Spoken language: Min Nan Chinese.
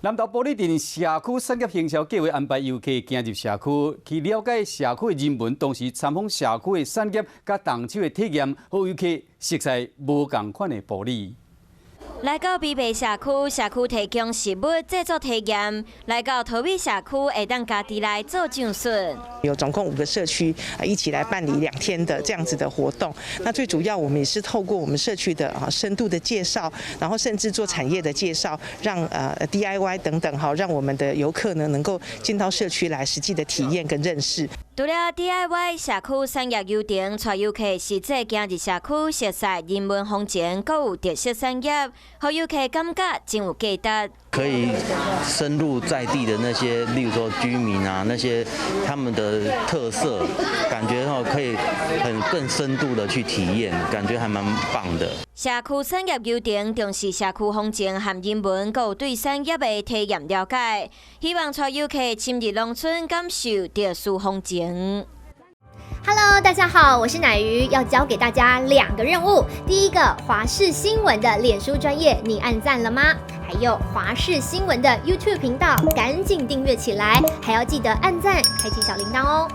南投埔里鎮社區產業行銷計劃安排遊客行入社區，去了解社區的人文，同時參訪社區的產業佮動手的體驗，予遊客熟悉無仝款的埔里。來到埤白社區，社區提供食物製作體驗；來到桃米社區，會當家己來做醬筍。有總共五個社區一起來辦理2天的這樣子的活動。那最主要，我們也是透過我們社區的深度的介紹，然後甚至做產業的介紹，讓DIY 等等哈，讓我們的遊客呢能夠進到社區來實際的體驗跟認識。除了 DIY 社區產業遊程，帶遊客實際行入社區，熟悉人文風情，閣有特色產業，予遊客感覺真有價值。可以深入在地的那些，例如說居民啊，那些他們的特色，感覺哈可以很更深度的去體驗，感覺還蠻棒的。社區產業遊程重視社區風情和人文，閣有對產業的體驗了解，希望帶遊客深入農村，感受特殊風情。 Hello，大家好，我是乃瑜，要交給大家兩個任務。第一個，華視新聞的臉書專頁，你按讚了嗎？還有華視新聞的 YouTube 頻道，趕緊訂閱起來，還要記得按讚，開啟小鈴鐺哦。